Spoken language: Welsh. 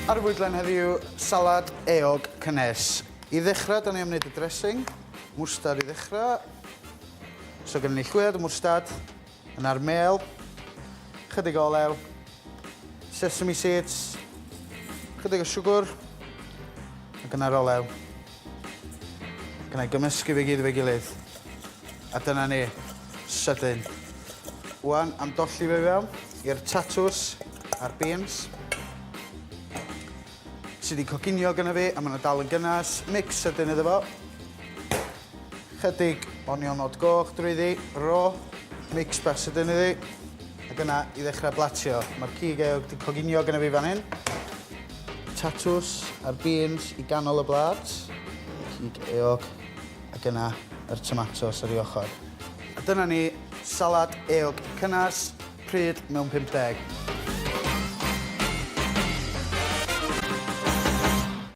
Ar y fwydlen heddiw, salad eog cynnes. I ddechrau, da ni am wneud y dressing. Mwstad i ddechrau. So gennym ni llwyad o mwstad, yna'r mêl, chydig o olew, sesame seeds, chydig o siwgr, ac yna'r olew. Ac yna i gymysgu fe gyd efo'i gilydd. A dyna ni, sydyn. Wan, am dolli fe fewn i'r tatws a'r beans. Sydd wedi coginio gyda fi, a maen nhw dal yn gynnas. Mix sydyn iddo fo. Chydig onionod goch drwyddi, ro. Mix bach sydyn iddi. Ac yna i ddechrau blatio. Mae'r cig eog wedi coginio gyda fi fan hyn. Tatws a'r beans i ganol y blât. Cig eog ac yna yr tomatos ar ei ochr. A dyna ni, salad eog cynnes, pryd mewn 50.